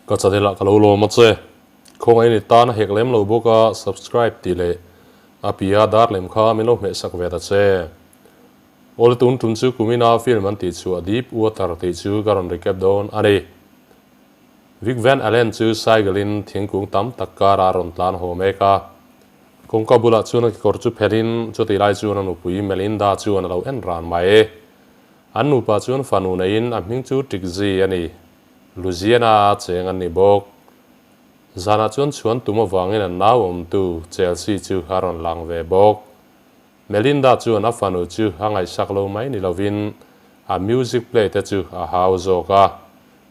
Ka channel ah ka lo lawm a che. Khawngaih ni tan a hek lem lo bawk a subscribe tih leh a pia dar lem kha min lo hmeh sak ve ta che. Awle tun tum chu kumina film an tih chhuah Deep Water tih chu ka rawn recap dawn a ni. Vic Van Allen chu cycle in thingkung tam tak karah a rawn tlan haw mek a. Kawngka bulah chuan a kekawr chu phelh in chutih lai chuan a nupui Melinda chuan a lo en ran mai. An nupa chuan fanu neiin a hming chu Trixie a ni. Louisiana a cheng an ni bawk. Zanah chuan chhuan tum avangin an nau awmtu Chelsea chu a rawn lang ve bawk. Melinda chuan a fanu chu a ngaihsak lo mai ni lovin a music play te chu a hau zawk a.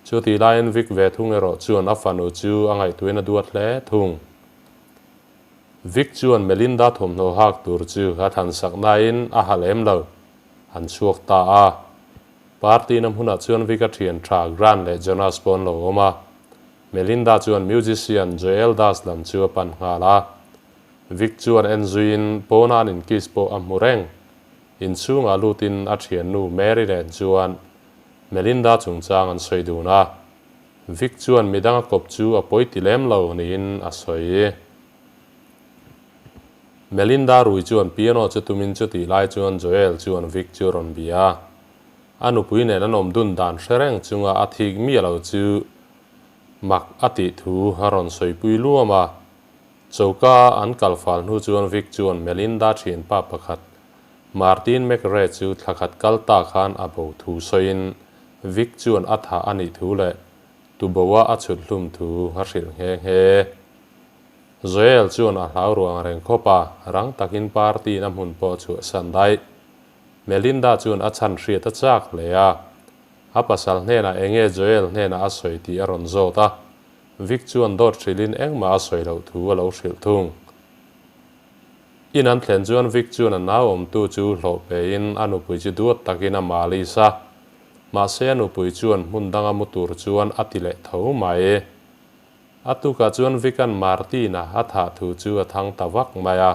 Chutih laiin Vic ve thung erawh chuan a fanu chu a ngaihtuahin a duat hle thung. Vic chuan Melinda thawmhnaw hak tur chu a thlansak nain a ha lem lo. An chhuak ta a. Party na hmunah chuan Vic-a thian tha Grant leh Jonas pawh an lo awm a. Melinda chuan musician Joel Das lam chu a pan nghal a. Vic chuan en zuiin pawna an inkiss pawh a hmu reng. Inchhungah lutin a thiannu Mary nen chuan Melinda chungchang an sawi dun a. Vic chuan midang a kawp chu a pawi ti lem lo niin a sawi. Melinda rui chuan piano chu tumin chutih lai chuan Joel chuan Vic chu a rawn bia a. A nupui nen an awm dun dan hre reng chunga a thik miah lo chu mak a tih thu a rawn sawipui luam a. Choka an kal fal hnu chuan Vic chuan Melinda thianpa pakhat Martin McRae chu thlakhat kal ta khan a bo thu sawiin Vic chuan a thah a nih thu leh tuboa a chhut hlum thu a hrilh nghe nghe. Joel chuan a hlau ruang reng khawp a, rang takin party na hmun pawh chhuah san daih. Melinda chuan a chhan hriat a chak hle a. A pasal hnenah enge Joel hnenah a sawi tih a rawn zawt a. Vic chuan dawt hrilhin engmah a sawi loh thu a lo hrilh thung. In an thlen chuan Vic chuan a nau awmtu chu hlawh pein a nupui chu duat takin a malis a. Mahse a nupui chuan hmun danga mu tur chuan a ti leh tho mai. A tukah chuan Vic-a'n Martin-a a thah thu chu a thang ta vak mai a.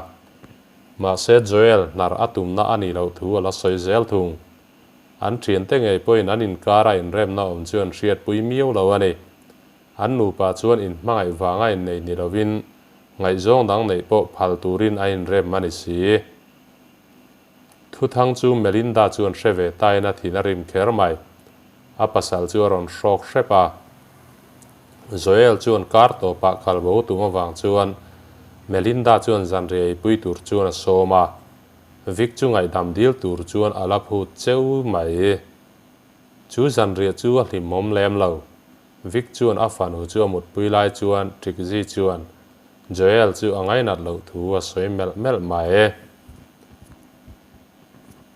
Mahse Joel hnar a tumna a nih loh thu a la sawi zel thung. An thiante ngei pawhin an inkara inremna awm chu an hriatpui miau lo a ni. An nupa chuan inhmangaih vanga innei ni lovin ngaihzawng dang neih pawh phal turin a inrem a ni si. Thuthang chu Melinda chuan hre ve tain a thin a rim kher mai. A pasal chu a rawn hrawk hrep a. Joel chuan kar tawpah kal bo tum avang chuan Melinda chuan zanriah eipui tur chuan a sawm a. Vic chu ngaihdam dil tur chuan a la phut cheu mai. Chu zanriah chu a hlimawm lem lo. Vic chuan a fanu chu a mutpui lai chuan Trixie chuan Joel chu a ngainat loh thu a sawi melh melh mai.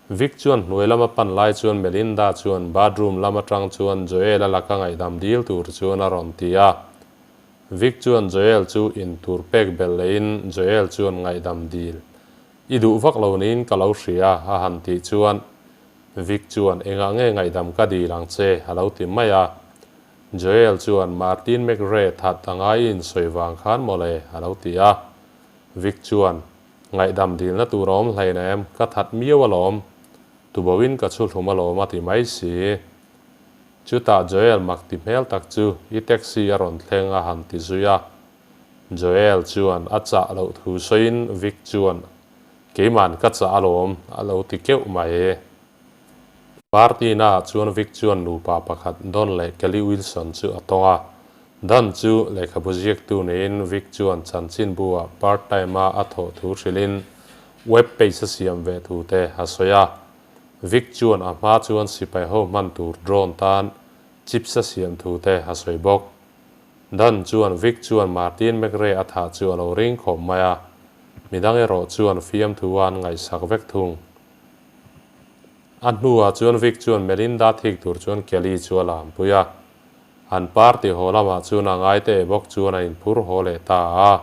Vic chuan hnuai lama pan lai chuan Melinda chuan bathroom lam atang chuan Joel a laka ngaihdam dil tur chuan a rawn ti a. Vic chuan Joel chu in tur pek belh lehin Joel chuan ngaihdam dil i duh vak lo niin ka lo hria a han tih chuan Vic chuan engah nge ngaihdam ka dil ang che a lo ti mai a. Joel chuan Martin McRae that a ngai in sawi vang khan mawle a lo ti a. Vic chuan, Ngaihdam dilna tur a awm hlein em, ka that miau alawm. Tuboin ka chhu hlum alawm a ti mai si. Chutah Joel mak ti hmel tak chu i taxi a rawn thleng a han ti zui a. Joel chuan a chah loh thu sawiin Vic chuan, Keiman ka chah alawm a lo ti keuh mai. Party naah chuan Vic chuan nupa pakhat Don leh Kelly Wilson chu a tawng a. Don chu lehkhabu ziaktu niin Vic chuan chanchinbu-ah part time-a a thawh thu hrilhin web page a siam ve thu te a sawi a. Vic chuan a hma chuan sipai ho hman tur drone tan chips a siam thu te a sawi bawk. Don chuan Vic chuan Martin McRae a thah chu a lo ring khawp mai a, midang erawh chuan fiamthu a an ngaihsak vek thung. A hnuah chuan Vic chuan Melinda thik tur chuan Kelly chu a lampui a. An party haw lamah chuan a ngai teh bawk chuan a inphur haw leh ta a.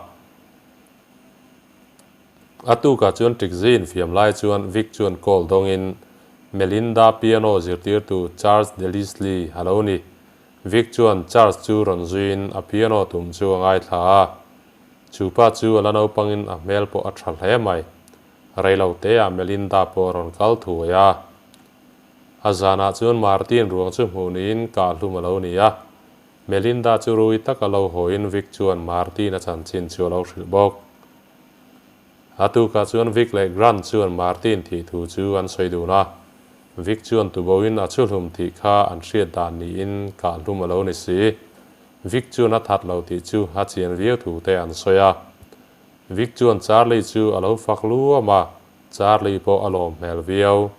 A tukah chuan Trixie infiam lai chuan Vic chuan call dawngin Melinda piano zirtirtu Charles Delisle a lo ni. Vic chuan Charles chu rawn zuiin a piano tum chu a ngaithla a. Chu pa chu a la naupangin a hmel pawh a tha hle mai. Reilo teah Melinda pawh a rawn kal thuai a. A zanah chuan Martin ruang chu hmuh niin kah hlum a lo ni a. Melinda chu rui taka lo hawiin Vic chuan Martin-a chanchin chu a lo hrilh bawk. A tukah chuan Vic leh Grant chuan Martin thih thu chu an sawi dun a. Vic chuan tuboin a chhuhlum tih kha an hriat dan niin kahhlum a lo ni si. Vic chuan a that lo tih chu a chian viau thu te an sawi a. Vic chuan Charlie chu a lo fak luam a, Charlie pawh a lawm hmel viau.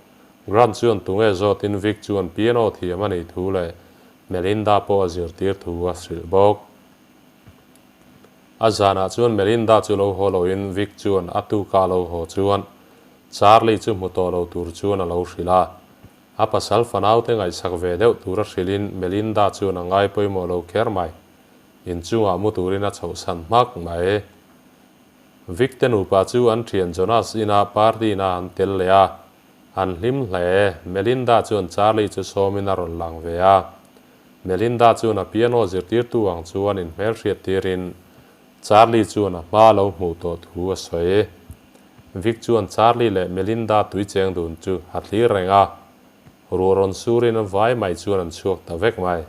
Grant chuan tunge zawtin Vic chuan piano thiam a nih thu leh Melinda pawh a zirtir thu a hrilh bawk. A zanah chuan Melinda chu lo haw loin Vic chuan a tuka lo haw chuan Charlie chu hmu tawh lo tur chuan a lo hrilh a. A pasal fanaute ngaihsak ve deuh tura hrilhin Melinda chuan a ngai pawimawh lo kher mai. Inchungah mu turin a chhohsan hmak mai. Vic te nupa chu an thian Jonas ina party na an tel leh a, an hlim hle. Melinda chuan Charlie chu sawmin a rawn lang ve a. Melinda chuan a piano zirtirtu ang chuan inhmelhriat tirin Charlie chuan a hma lo hmuh tawh thu a sawi. Vic chuan Charlie leh Melinda tui cheng dun chu a thlir reng a, ruah rawn surin an vai mai chuan an chhuak ta vek mai.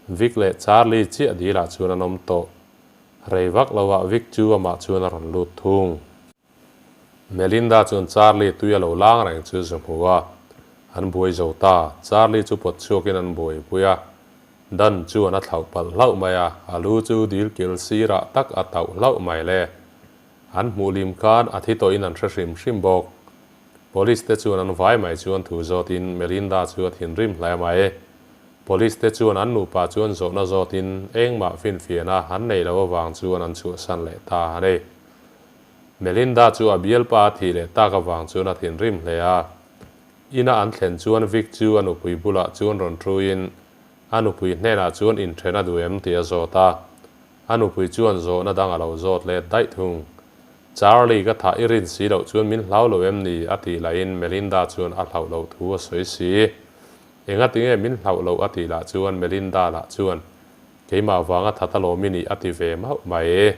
Vic leh Charlie chiah dilah chuan an awm tawh. Rei vak lovah Vic chu amah chuan a rawn lut thung. Melinda chuan Charlie tui a lo lang reng chu zu hmu a, an buai zo ta. Charlie chu pawt chhuakin an buaipui a, Dan chuan a thlauh palh hlauh mai a, a lu chu dil kil sirah tak a tauh hlauh mai le. An hmuh lim khan a thi tawhin an hre hrim hrim bawk. Police te chuan an vai mai chuan thu zawtin Melinda chu a thinrim hle mai. Police te chuan an nupa chuan zawhna zawtin engmah finfiahna an nei lo avang chuan an chhuahsan leh ta a ni. Melinda chu a bialpa a thih leh tak avang chuan a thinrim hle a. Ina an thlen chuan Vic chu a nupui bulah chuan rawn thuin a nupui hnenah chuan inthen a duh em tih a zawt a. A nupui chuan zawhna dang a lo zawt let daih thung. Charlie ka thah i rin si loh chuan min hlau lo em ni? a tih lahin Melinda chuan a hlauh loh thu a sawi si. Engatinge min hlauh loh a tih lah chuan Melinda lah chuan keimah vanga that alawm i nih a ti ve mauh mai.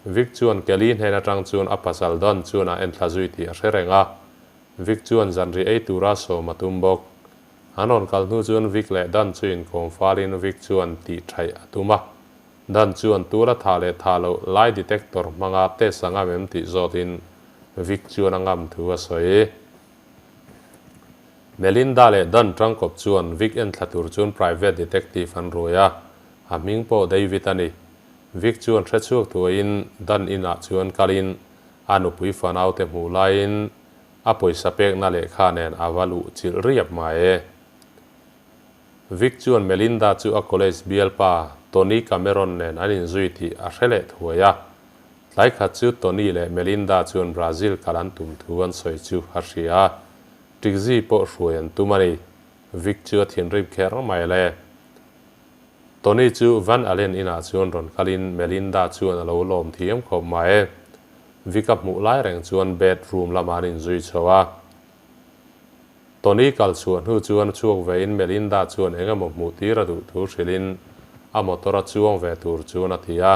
Vic chuan Kelly hnen atang chuan a pasal Don chuan a enthla zui tih a hre reng a. Vic chuan zanri ei tura sawm a tum bawk. An rawn kal hnu chuan Vic leh Dan chu inkawm falin Vic chuan tih thaih a tum a. Dan chuan tura thah leh thah loh lie detector hmanga test a ngam em tih zawtin Vic chuan a ngam thu a sawi. Melinda leh Dan tangkawp chuan Vic enthla tur chuan private detective an ruai a, a hming pawh David a ni. Vic chuan hre chhuak thuaiin Dan inah chuan kalin a nupui fanaute hmuh laiin a pawisa pekna lehkha nen a va luh chilh riap mai e. Vic chuan Melinda chu a college bialpa Tony Cameron nen an inzui tih a hre leh thuai a. Tlai khat chu Tony leh Melinda chuan Brazil kal an tum thu an sawi chu a hria a, Trixie pawh hruai an tum a ni. Vic chu a thinrim kher mai le. Tony chu Van Allen inah chuan rawn kalin Melinda chuan a lo lawm thiam khawp mai. Vic a hmuh lai reng chuan bed room lamah an inzui chho a. Tony kal chhuah hnu chuan chhuak vein Melinda chuan eng emaw hmuh tir a duh thu hrilhin a motor a chuang ve tur chuan a ti a.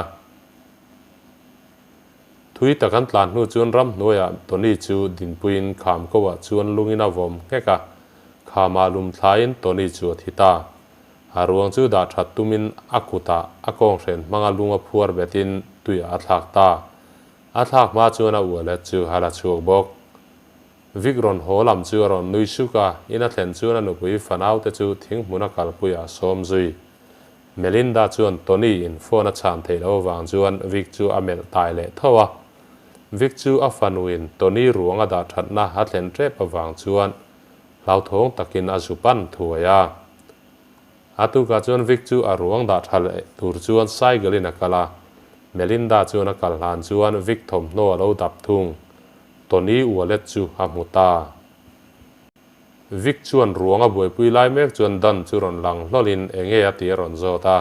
Thui tak an tlan hnu chuan ramhnuaiah Tony chu dinpuiin kham koah chuan lungin a vawm nghek a, khamah lum thlaiin Tony chu a thi ta. A ruang chu dah that tumin a kutah a kawnghren hmanga lung a phuar betin tuiah a thlak ta. A thlak hma chuan a ualet chu a la chhuak bawk. Vic rawn haw lam chu a rawn nui suk a, in a thlen chuan a nupui fanaute chu thinghmun a kalpuiah a sawm zui. Melinda chuan Tony in phone a chhan theih loh avang chuan Vic chu a melh tai leh tho a. Vic chu a fanuin Tony ruang a dah thatna a thlen tep avang chuan hlauthawng takin a zu pan thuai a. A tukah chuan Vic chu a ruang dah tha leh tur chuan cycle in a kal a. Melinda chuan a kal hlan chuan Vic thawmhnaw a lo dap thung. Tony wallet chu a hmu ta. Vic chuan ruang a buaipui lai mek chuan Dan chu rawn lang hlawlin enge a tih a rawn zawt a.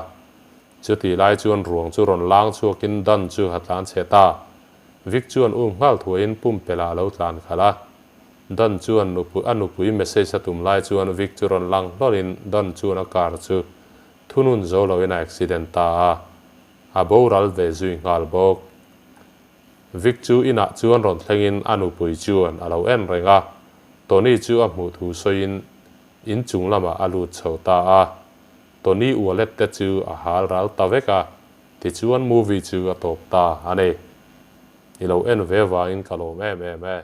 Chutih lai chuan ruang chu rawn lang chhuakin Dan chu a tlan chhe ta. Vic chuan um nghal thuaiin pumpelh ah a lo tlan khalh a. Dan chuan nupui a nupui message a tum lai chuan Vic chu rawn lang hlawlin Dan chuan a car chu thunun zo loin a accident ta a. A boral ve zui nghal bawk. Vic chu inah chuan rawn thlengin a nupui chuan a lo en reng a, Tony chu a hmuh thu sawiin inchung lamah a lut chho ta a. Tony wallet te chu a hal ral ta vek a, tichuan movie chu a tawp ta a ni. I lo en ve vangin ka lawm em em e.